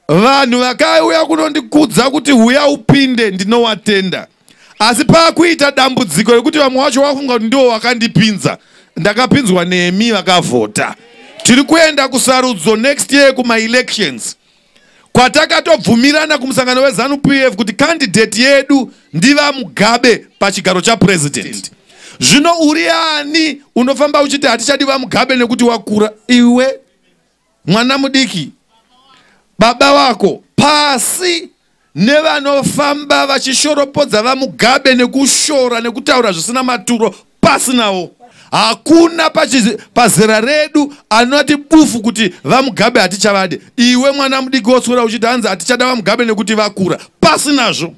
Vanhu vakauya kunondikudza kuti huya upinde, ndinowatenda. Asi paakuita dambudziko rekuti vamwe vacho vafunga kuti ndiwo wakandipinza. Ndakapinzwa nemi vakavhota. Tiri kuenda kusarudzo next year, kumaelections kwatakatobvumirana kumusangano weZANU PF kuti candidate yedu ndiVaMugabe pachigaro chapresident. Zvino uri ani unofamba uchiti hatichadi VaMugabe nekuti wakura? Iwe mwana mudiki, baba wako pasi nevanofamba vachishoropodza VaMugabe nekushora nekutaura zvisina maturo, pasinawo. Hakuna pazera redu anoti bufu kuti VaMugabe hatichavade. Iwe mwana mudiki woswera uchiti hanzi hatichada VaMugabe nekuti vakura, pasinazvo.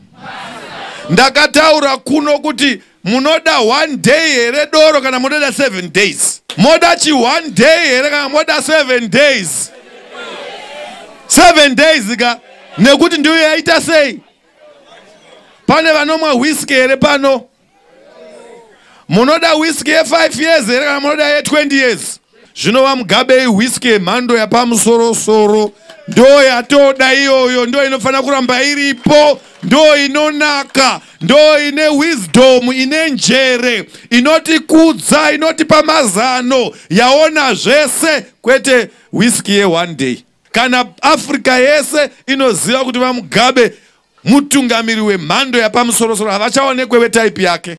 Ndakataura kuno kuti munoda one day here doro kana munoda 7 days? Moda chi one day here kana moda 7 days? 7 days ka, nekuti ndiyo yaita sei. Pane vanomwa whisky here pano? Munoda whisky ye5 years here kana munoda ye20 years? Zvino VaMugabe iwhisky yemhando yapamusorosoro, ndo yatoda iyoyo, ndo inofanira kuramba iripo, ndo inonaka, ndo ine wisdom, ine njere, inotikudza, inotipa mazano, yaona zvese, kwete whisky ye1 day. Kana Africa yese inoziva kuti VaMugabe mutungamiri wemhando yapamusorosoro, havachaonekwe vetype yake.